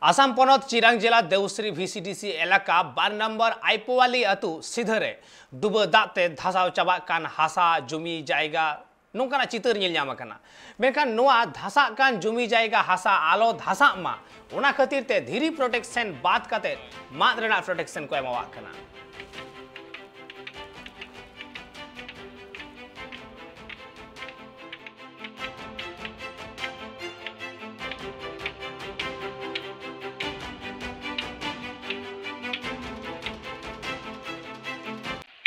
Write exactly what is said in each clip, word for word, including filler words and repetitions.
ᱟᱥᱟᱢ ᱯᱚᱱᱚᱛ ᱪᱤᱨᱟᱝ ᱡᱮᱞᱟ ᱫᱮᱣᱥᱨᱤ ᱵᱷᱤ ᱥᱤ ᱰᱤ ᱥᱤ ᱮᱞᱟᱠᱟ ᱵᱟᱨ ᱱᱚᱢᱵᱚᱨ ᱟᱭᱯᱳᱣᱟᱞᱤ ᱟᱹᱛᱩ ᱥᱤᱫᱷᱟᱹ ᱨᱮ ᱰᱩᱵᱟᱹ ᱫᱟᱜ ᱛᱮ ᱫᱷᱟᱥᱟᱣ ᱪᱟᱵᱟᱜ ᱠᱟᱱ ᱦᱟᱥᱟ, ᱡᱩᱢᱤ, ᱡᱟᱭᱜᱟ, ᱱᱚᱝᱠᱟᱱᱟᱜ ᱪᱤᱛᱟᱹᱨ ᱧᱮᱞ ᱧᱟᱢ ᱟᱠᱟᱱᱟ᱾ ᱢᱮᱱᱠᱷᱟᱱ ᱱᱚᱣᱟ ᱫᱷᱟᱥᱟᱜ ᱠᱟᱱ ᱡᱩᱢᱤ ᱡᱟᱭᱜᱟ ᱦᱟᱥᱟ ᱟᱞᱚ ᱫᱷᱟᱥᱟᱜ ᱢᱟ, ᱚᱱᱟ ᱠᱷᱟᱹᱛᱤᱨ ᱛᱮ ᱫᱷᱤᱨᱤ ᱯᱨᱚᱴᱮᱠᱥᱚᱱ ᱵᱟᱫ ᱠᱟᱛᱮ ᱢᱟᱫ ᱨᱮᱱᱟᱜ ᱯᱨᱚᱴᱮᱠᱥᱚᱱ ᱠᱚ ᱮᱢᱟᱣᱟᱜ ᱠᱟᱱᱟ᱾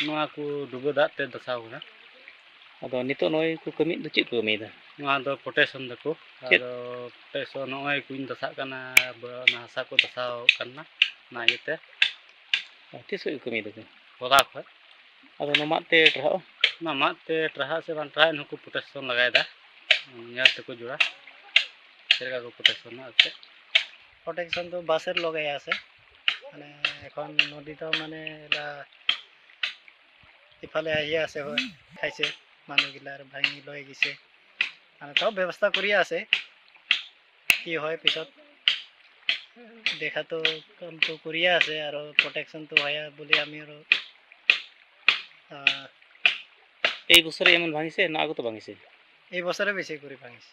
ᱱᱚᱣᱟ ᱠᱚ ᱰᱩᱵᱟᱹ ᱫᱟᱜ ᱛᱮ ᱫᱷᱟᱥᱟᱣ ᱠᱟᱱᱟ᱾ ᱟᱫᱚ ᱱᱤᱛᱚᱜ ᱱᱚᱜᱼᱚᱭ ᱠᱚ ᱠᱟᱹᱢᱤᱭᱮᱫ ᱫᱚ, ᱪᱮᱫ ᱠᱚ ᱠᱟᱹᱢᱤᱭᱮᱫᱟ? ᱱᱚᱣᱟ ᱫᱚ ᱯᱨᱚᱴᱮᱠᱥᱚᱱ ᱫᱟᱠᱚ᱾ ᱪᱮᱫ? ᱟᱫᱚ ᱯᱨᱚᱴᱮᱠᱥᱚᱱ ᱱᱚᱜᱼᱚᱭ ᱠᱩᱧ ᱫᱷᱟᱥᱟᱜ ᱠᱟᱱᱟ, ᱵᱟ-, ᱚᱱᱟ ᱦᱟᱥᱟ ᱠᱚ ᱫᱷᱟᱥᱟᱣ ᱠᱟᱱᱟ, ᱚᱱᱟ ᱤᱭᱟᱹᱛᱮ᱾ ᱟᱨ ᱛᱤᱥ ᱠᱷᱚᱱ ᱠᱚ ᱠᱟᱹᱢᱤᱭᱮᱫᱟ ᱠᱚ? ᱦᱚᱞᱟ ᱠᱷᱚᱱ᱾ ᱟᱫᱚ ᱚᱱᱟ ᱢᱟᱫ ᱛᱮ ᱴᱨᱟᱦᱟᱜᱼᱟ? ᱚᱱᱟ ᱢᱟᱫ ᱛᱮ ᱴᱨᱟᱦᱟᱜ ᱥᱮ ᱵᱟᱝ ᱴᱨᱟᱦᱟᱜ, ᱮᱱᱦᱚᱸ ᱠᱚ ᱯᱨᱚᱴᱮᱠᱥᱚᱱ ᱞᱟᱜᱟᱭᱮᱫᱟ, ᱧᱮᱞ ᱛᱮᱠᱚ ᱡᱚᱲᱟ ᱪᱮᱫ ᱞᱮᱠᱟ ᱠᱚ ᱯᱨᱚᱴᱮᱠᱥᱚᱱᱟ ᱟᱨ ᱪᱮᱫ᱾ প্ৰটেকশ্যনটো বাছেৰ লগাই আছে, মানে এখন নদীতো মানে এলা ইফালে আহি আছে, হয়, খাইছে মানুহগিলাৰ, ভাঙি লৈ গৈছে, মানে চব ব্যৱস্থা কৰি আছে। কি হয় পিছত দেখাতো, কামটো কৰিয়ে আছে আৰু প্ৰটেকশ্যনটো হয় বুলি আমি আৰু, আহ, এই বছৰে ইমান ভাঙিছে না আগতো ভাঙিছে? এই বছৰে বেছি কৰি ভাঙিছে।